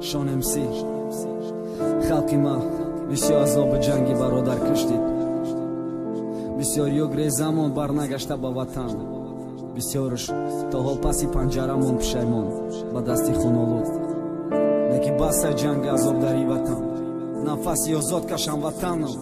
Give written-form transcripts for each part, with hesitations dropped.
Шон МС. Халқи ма бисёр азоби ҷанги бародар киштид, бисёриё грезамон барнагашта ба ватан, бисёрш то ҳол паси панҷарамон пушаймон ба дасти хунолуд. Леки басай ҷанги азоб дар и ватан, нафаси озод кашам, ватанам.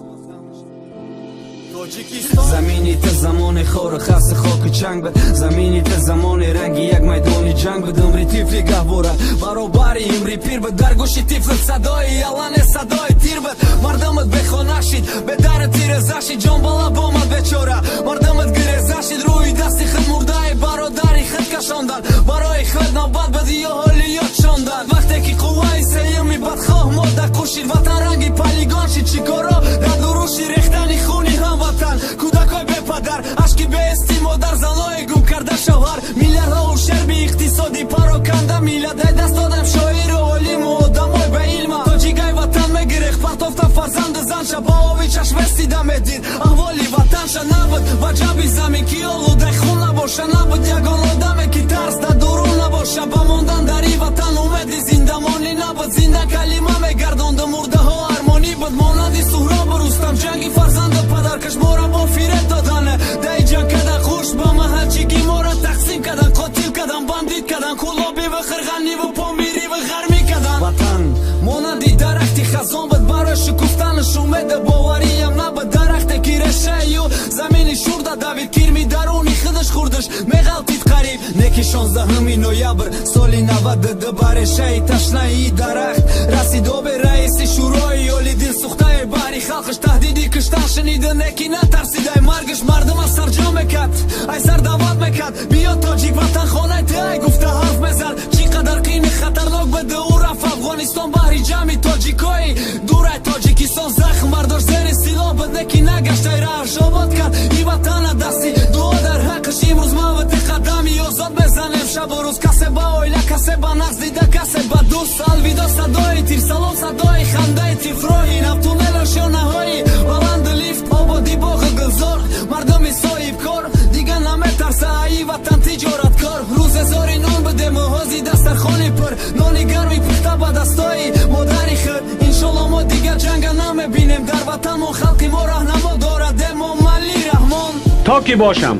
Замини ту замони хору хаси, хоки чанг буд, замини ту замони ранги як майдони ҷанг буд. Умри тифли гаҳвора баробари имри пир буд, дар гӯши тифлат садои ялане, садои тир буд. Мардумат бехона шид, бедару тиреза шид, ҷон ба лаб омад бечора, мардумат гиреза шид. Рӯи дасти худ мурдаи бародари худ кашондан, барои худ навбат буд ё ҳоли ёд шондан. Вақте ки қувваи сеюми бадхоҳ мода кушид, ватан ранги полигон шид. Чӣ коро дар дуруши рехтани хуни ҳамватан, кӯдакои бепадар, ашки беҳисти модар, занои гум карда шавҳар, миллиардҳо ущерби иқтисодӣ, пароканда миллат. Ай даст додам шоиру олиму одамой ба илма. Тоҷикай ватан мегирех, партофта фарзанду занша, ба ови чашместида медид аҳволи ватанша. Набуд ба ҷаби замин, ки олудаи хун набоша, набуд ягон одаме, ки тарс дар дурун набоша. Ба мондан дар и ватан умеди зиндамонӣ набуд, зинда калима мегардонду мурдаҳо армонӣ буд. Монанди Суҳробу Рустам ҷанги фарзанду падаркаш мора бо фиреб додане, даи ҷанг када хуш ба маҳалчигӣ мора тақсим кадан, қотил кадан, бандит кадан, кулобиву хирғаниву помириву ғармӣ кадан. Ватан монанди дарахти хазон буд, барои шукуфтанаш умеду бовариям набуд. Дарахте, ки решаю замини шурда давид, кирми даруни худаш хурдаш, меғалтид қариб. Неки 16 ноябр соли 92 ба решаи ташнаи дарахт расид обе. Раиси Шӯрои Оли дилсӯхтаи баҳри халқаш таҳдиди киштан шунида, неки натарсидай маргаш. Мардума сарҷом мекард, ай сар даъват мекард, биё, тоҷик, ватан хонаи ту ай, гуфта ҳарф мезад. Чӣ қадар қини хатарнок буда, ӯ рафт Афғонистон баҳри ҷамъи тоҷикои дурай Тоҷикистон. Захм бардошт, зери силоҳ буд, неки нагаштай, раҳаш обод кард и ватана дасти дуо дар ҳаққаш. Имрӯз мавти қадами озод мезанем шабу рӯз, касе ба оила, касе ба нағз дида, касе ба дӯст. Алвидо садои тир, салом садои хандаи тифл, роҳи нав, туннелу шонаҳои баланду лифт, ободи боғу гулзор. Мардуми соҳибкор дига наметарса аи ватан тиҷораткор. Рӯзе зори нон будему, ҳози дастархони пур, нони гарми пухта ба дастои модари худ. Иншолло, мо дигар ҷанга намебинем дар ватанмон, халқи мо раҳнамо дорад, Эмомалӣ Раҳмон. То ки бошам,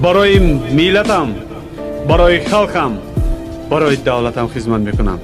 барои миллатам, барои халқам, барои давлатам хизмат мекунам.